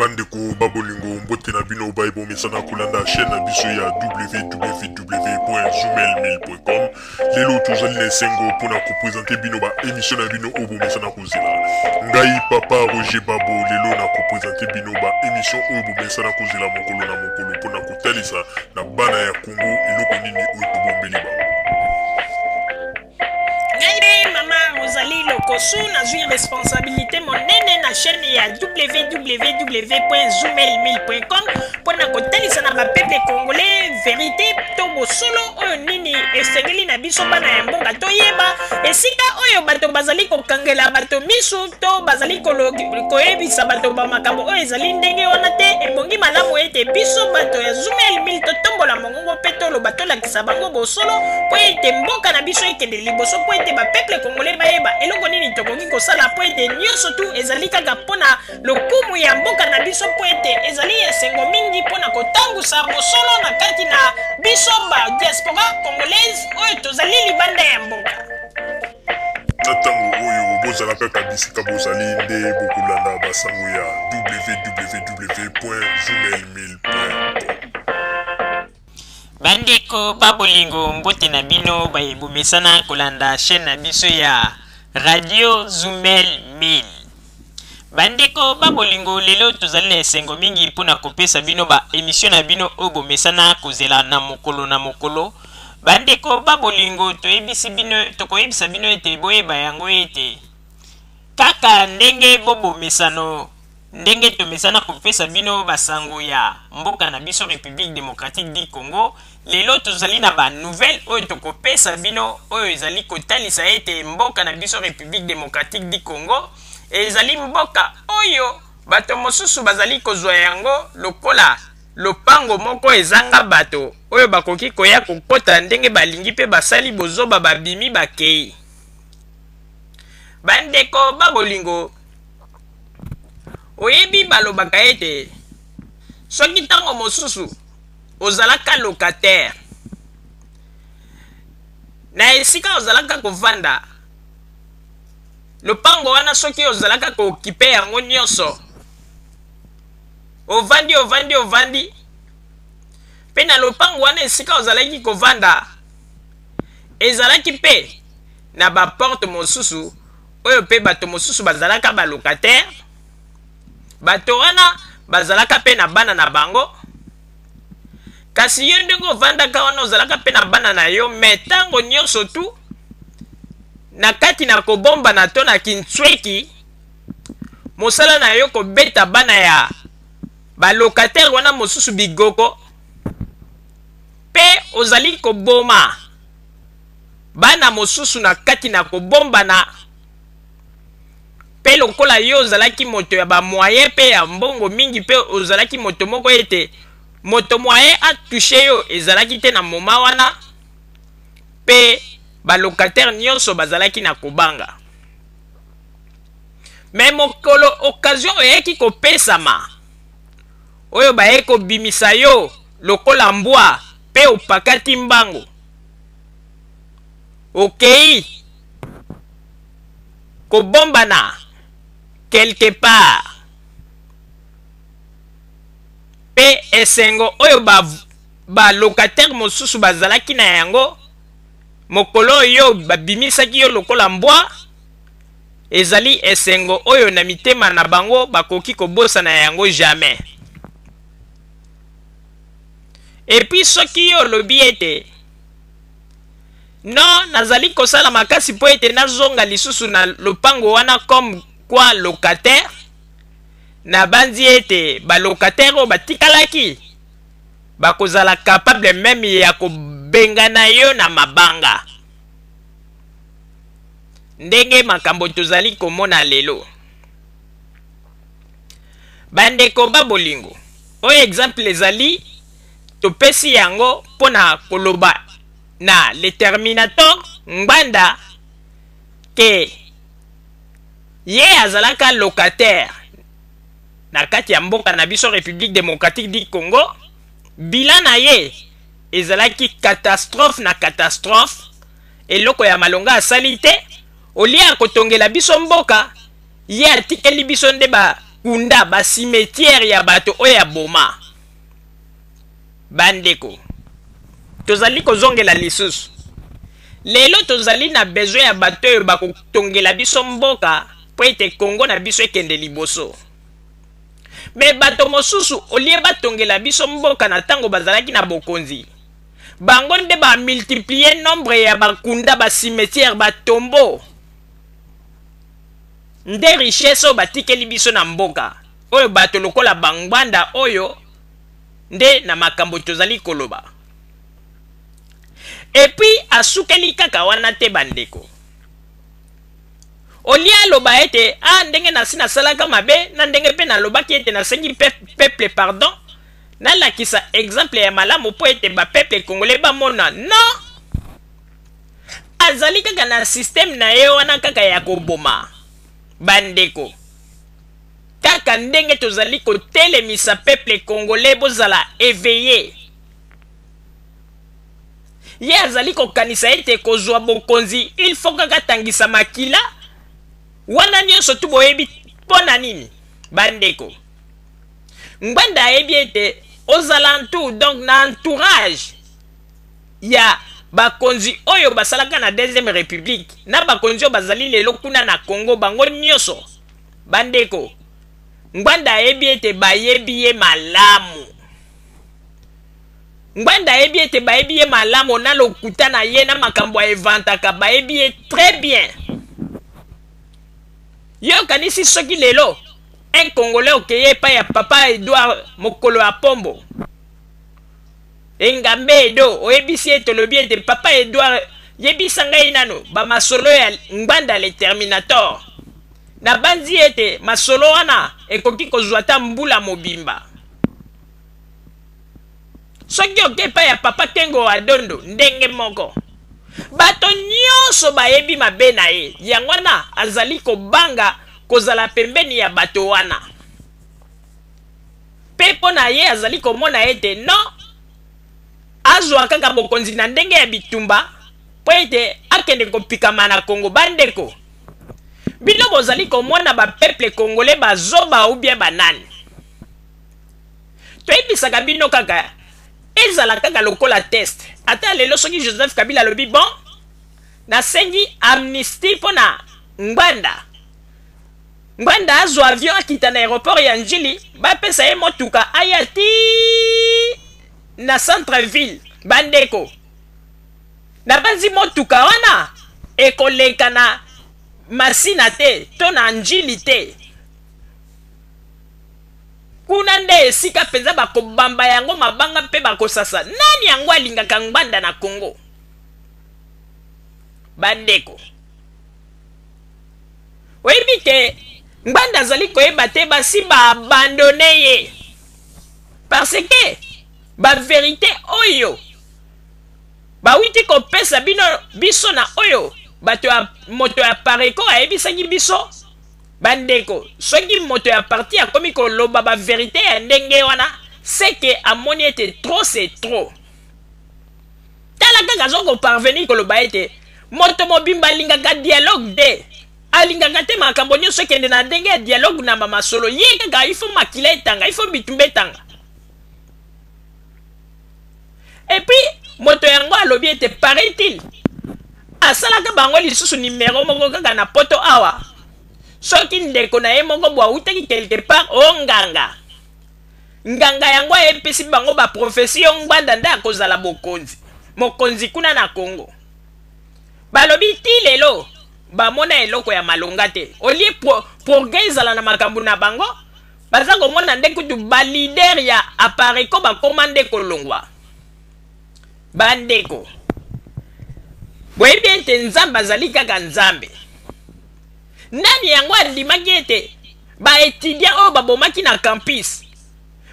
Bandeko ba bolingo, mbote na bino baye bomesana kolanda chaîne na biso ya www.zoomail1000.com. Lelo tozali na esengo mpona kopresente bino ba émission na bino oyo bomesana kozela. Ngai papa Roger Babo lelo na kopresente bino ba émission oyo bomesana kozela mokolo na mokolo mpona kotalisa na bana ya Congo eloko nini oyo tobombeli bango. Ngai mpe mama Rosalie Lokosu nazwi responsabilité monene na chaîne ya www.zoomail1000.com mpo na kotalisa na bapeuple congolais verité to bosolo oyo nini esengeli na biso bana ya mboka toyeba esika oyo bato bazali kokangela bato misu to bazali koyebisa bato ba makambo oyo ezali ndenge wana te. Ebongi malamu ete biso bato ya Zoomail 1000 totombola mongongo mpe toloba, tolakisa bango bosolo mpo ete mboka na biso ekende liboso, mpo ete bapeuple congolais bayeba eloko nini tokoki kosala, mpo ete nyonso tu ezali kaka mpo na lokumu ya mboka na biso, mpo ete ezali esengo mingi mpo na kotangusa bosolo na kati na biso ba diaspora congolaise oyo tozali libanda ya mboka. Na ntango oyo bozala kaka bisika bozali nde bokolanda basango ya www.zoomail1000.com. Bandeko ba bolingo, mbote na bino baye bomesana kolanda chaîne na biso ya Radio Zumel 1000. Bandeko ba bolingo, lelo tozali na esengo mingi mpona kopesa bino ba emission na bino oyo bomesana kozela na mokolo na mokolo. Bandeko ba bolingo, toyebisi bino, tokoyebisa bino ete boyeba yango ete kaka ndenge bobomesano, ndenge tomesana kopesa bino basango ya mboka na biso République démocratique du Congo, lelo tozali na ba nouvelle oyo tokopesa bino oyo ezali kotalisa ete mboka na biso République démocratique du Congo ezali mboka oyo bato mosusu bazali kozwa yango lokola lopango moko ezanga bato oyo bakoki koya kokota ndenge balingi mpe basali bozoba, babimi bakei. Bandeko ba bolingo, oyebi balobaka ete soki ntango mosusu ozalaka locataire na esika ozalaka kovanda, lopango wana soki ozalaka kookipe yango nyonso, ovandi ovandi ovandi mpe na lopango wana esika ozalaki kovanda ezalaki mpe na baporte mosusu oyo mpe bato mosusu bazalaka balocataire. Bato wana bazalaka mpe na bana na bango, kasi yo ndenge ovandaka wana ozalaka mpe na bana na yo, me ntango nyonso tu na kati na kobombana to na kintsweki, mosala na yo kobeta bana ya balocataire wana mosusu bigoko, mpe ozali koboma bana mosusu na kati na kobombana. Mpe lokola yo ozalaki moto ya bamoyen mpe ya mbongo mingi, mpe ozalaki moto moko ete moto moyen atouche yo ezalaki te na moma wana, mpe balocataire nyonso bazalaki na kobanga. Me mokolo occasion oyaki kopesama oyo baye kobimisa yo lokola mbwa mpe opakati mbango okei kobombana quelque part, mpe esengo oyo balocataire ba mosusu bazalaki na yango mokolo oyo babimisaki yo lokola mbwa, ezali esengo oyo na mitema na bango bakoki kobosana yango jamais. Epuis soki yo olobi ete non, nazali kosala makasi mpo ete nazonga lisusu na lopango wana comme quoi locataire, nabanzi ete balocataire oyo batikalaki bakozala capable meme ya kobengana yo na mabanga, ndenge makambo tozali komona lelo. Bandeko ba bolingo, oyo exemple ezali topesi yango mpo na koloba na le Terminator Ngbanda ke ye azalaka locataire na kati ya mboka na biso République démocratique du Congo. Bilan na ye ezalaki catastrophe na catastrophe, eloko ya malonga asali te. Olie akotongela biso mboka, ye atikeli biso nde ba bakunda, bacimetière ya bato oyo aboma. Bandeko, tozali kozongela lisusu. Lelo tozali na besoin ya bato oyo bakotongela biso mboka mpo ete Kongo na biso ekende liboso. Me bato mosusu olie batongela biso mboka na ntango bazalaki na bokonzi, bango nde bamultiplie nombre ya bakunda, bacimetière, batombo, nde richesse oyo batikeli biso na mboka oyo. Bato lokola bangbanda oyo nde na makambo tozali koloba. Et puis asukeli kaka wana te, bandeko. Olie aloba ete a ndenge nasi nasalaka mabe, na ndenge mpe nalobaki ete nasengi peuple pardon, nalakisa exemple ya malamu mpo ete bapeuple congolais bamona. Non, azali kaka na système na ye wana kaka ya koboma. Bandeko, kaka ndenge tozali kotelemisa peuple congolais, bozala éveillé. Ye azali kokanisa ete kozwa bokonzi, il faut kaka tangisa makila wana nyonso. Tu boyebi mpo na nini, bandeko? Ngbanda ayebi ete ozala entour, donc na entourage ya bakonzi oyo basalaka na Deuxième République na bakonzi oyo bazali lelo kuna na Congo, bango nyonso, bandeko, Ngbanda ayebi ete bayebi ye malamu. Ngbanda ayebi ete bayebi ye malamu na lokuta na ye, na makambo aevantaka, bayebi ye très bien. Ye okanisi soki lelo un Congolais okeye epai ya papa Edouard Mokolo ya Pombo Engambe Edo, oyebisi ete, olobi ete: "Papa Edouard, yebisa ngai nano bamasolo ya Ngbanda le Terminator," nabanzi ete masolo wana ekoki kozwa ata mbula mobimba. Soki oke epai ya papa Kengo Adondo, ndenge moko. Bato nyonso bayebi mabe na ye. Yango wana azali kobanga kozala pembeni ya bato wana. Mpe mpo na ye, azali komona ete non, azwa kaka bokonzi na ndenge ya bitumba mpo ete akende kopikama na Kongo. Bandeko, bino bozali komona bapeuple congolais bazoba ou bien banani? Toyebisaka bino kaka, ezala kaka lokola test. Ata lelo soki Joseph Kabila alobi: "Bon, nasengi amnistie mpo na Ngbanda," Ngbanda azwa avion, akita na aéroport ya Njili, bapesa ye motuka, aya ti na centre ville, bandeko, nabanzi motuka wana ekoleka na Masina te to na Njili te. Kuna nde esika mpenza bakobamba yango mabanga mpe bakosasa. Nani yango alingaka Ngbanda na Congo? Bandeko, oyebi ke Ngbanda azali koyeba te, basi baabandonner ye, parce que bavérité oyo bawiti kopesa bino biso na oyo bato ya moto ya Apareco ayebisaki biso. Bandeko, soki moto ya parti akomi koloba bavérité ya ndenge wana, seke amoni ete trop, c'est trop. Tala kaka, aza koparvenir koloba ete moto mobimba alingaka dialogue te, alingaka te makambo nyonso ekende na ndenge ya dialogue na bamasolo. Ye kaka il faut makila etanga, il faut bitumba etanga. Et puis moto yango alobi ete, paraît-il, asalaka bango lisusu nimero moko kaka na Poto awa. Soki ndeko na ye moko bo awutaki quelque part o nganga, nganga yango ayepesi bango baprophétie: yo Ngbanda nde akozala bokonzi, mokonzi kuna na Congo. Balobi ti lelo bamona eloko ya malonga te. Olie progrès ezala na makambo na bango, baza komona nde kutu baleader ya Apareco bakóma nde kolongwa. Bandeko, boyebi ete Nzambe azali kaka Nzambe. Nani yango andimaki ete baétudiant oyo babomaki na campus,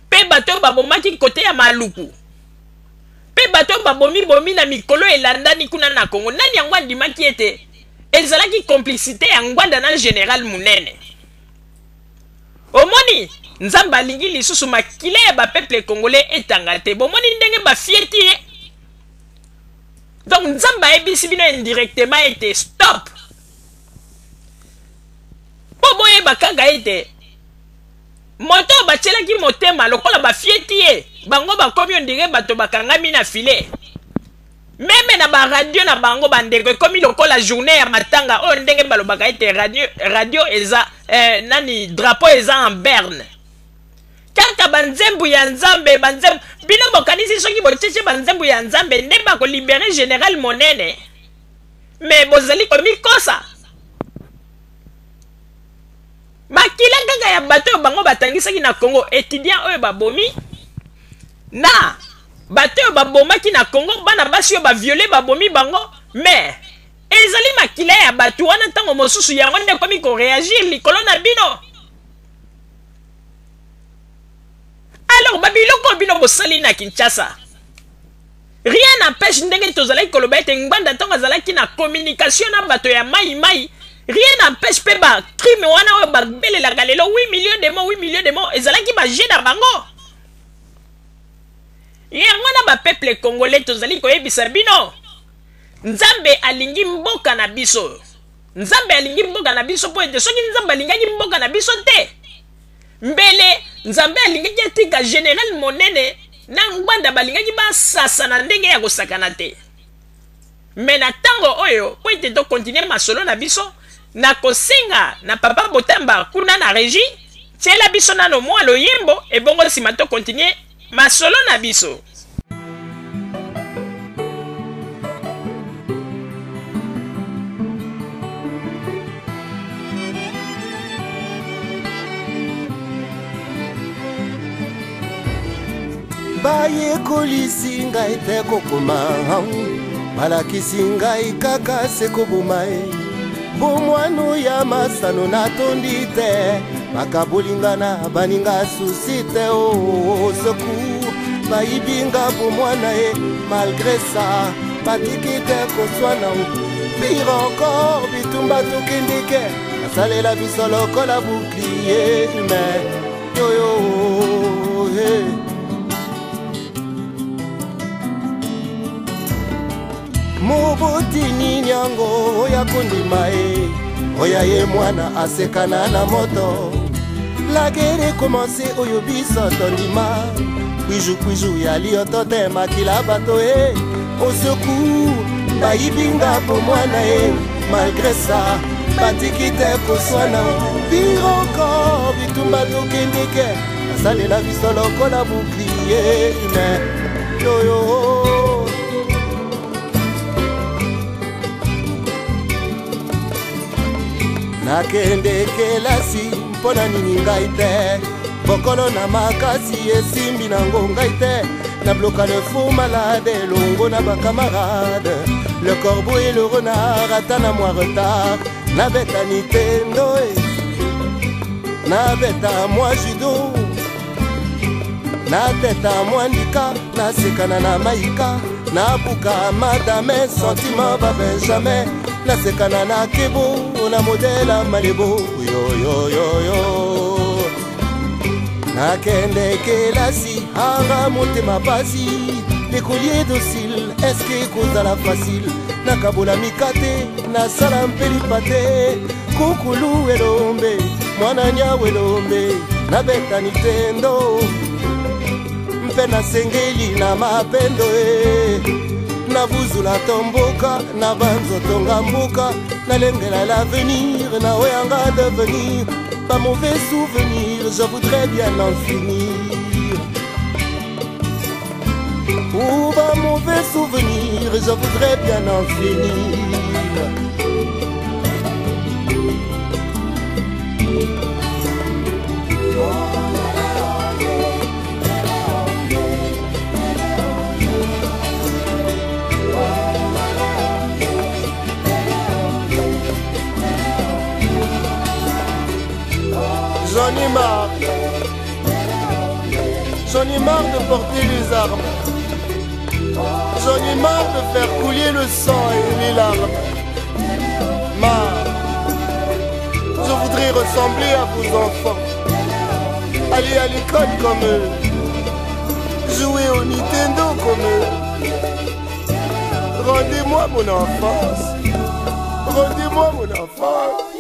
mpe bato oyo babomaki kote ya Maluku, mpe bato oyo babomi-bomi na mikolo elandani kuna na Kongo, nani yango andimaki ete ezalaki complicité ya Ngbanda na général Munene? Omoni, Nzambe alingi lisusu makila ya bapeuple congolais etanga te. Bomoni ndenge bafieti ye. Donc Nzambe ayebisi bino indirectement ete stop, mpo boyeba kaka ete Moto oyo batielaki motema lokola bafieti ye, bango bakomi ondire bato bakangami na filet. Meme na ba radio na bango bandeko ekomi lokola journée ya matanga oyo ndenge balobaka ete radio, radio eza eh, nani drapeau eza en berne. Kaka banzembu ya Nzambe, banzembu bino bokanisi soki botietie banzembu ya Nzambe nde bakolibere general monene, me bozali komikosa. Makila kaka ya bato oyo bango batangisaki na Congo, etudiant oyo babomi na bato oyo babomaki na Congo, bana basi oyo baviole babomi bango, mais ezali makila ya bato wana ntango mosusu yango nde ekomi koreagir likolo na bino. Alors babiloko bino bosali na Kinshasa, rien n'empêche ndenge tozalaki koloba ete Ngbanda ntango azalaki na communication na bato ya mai mai, rien n'empêche mpe ba crime wana oyo babelelaka lelo 8 millions de morts, 8 millions de morts ezalaki ba jeu na bango. Yango wana ba peuple congolais tozali koyebisa bino, Nzambe alingi mboka na biso. Nzambe alingi mboka na biso mpo ete soki Nzambe alingaki mboka na biso te, mbele Nzambe alingaki atika general monene na Ngbanda balingaki basasa na ndenge ya kosakana te. Me na ntango oyo, mpo ete tokontinue masolo na biso, nakosenga na papa Botamba kuna na regie, tiela biso nano mwa loyembo, ebongo nsima tokontinue masolo na biso. Bayekolisi ngai te kokoma, balakisi ngai kaka se koboma ye. Bomwano ya masano natondi te, bakabolinga na baninga susi te. O secours, bayibi nga bomwana ye, malgré ça batiki te koswana. Pire encore, bitumba tokendeke, basalela biso lokola bouclier humain. Yoyo hey. Moboti nini yango oya kondima ye, oya ye mwana asekana na moto. La guerre commence oyo biso tondima, kwiju kwiju ya lioto te makila bato e. Au secours, bayibi nga po mwana ye, malgré ça batiki te koswana. Pire encore, bitumba tokendeke, basalela biso lokola bouclier humain. Yoyo nakende kelasi mpo na nini ngai te, bokolo na makasi esimbi nango ngai te. Nabloka le fou malade elongo na bakamarade, le corbeau et le renard, ata na mwa retard. Nabeta Nintendo e, nabeta mwa judo, nateta mwa ndika, nasekana na maika, nabuka madame sentiment ba Benjamin, nasekana na kebo na modela malebo. Yoyoyoyo nakende kelasi anga motema pasi, l'écolier docile eske ekozala facile? Nakabola mikate, nasala mpe lipate. Kukulu elombe mwana nyawo elombe, nabeta Nintendo mpe nasengeli na mapendo e. Nabuzula tomboka na banzotonga mboka, nalengela l'avenir na oyanga devenir. Ba mauvais souvenirs, je voudrais bien en finir. Ou ba mauvais souvenirs, je voudrais bien en finir. J'en ai marre. J'en ai marre de porter les armes. J'en ai marre de faire couler le sang et les larmes. Marre. Je voudrais ressembler à vos enfants. Aller à l'école comme eux. Jouer au Nintendo comme eux. Rendez-moi mon enfance. Rendez-moi mon enfance.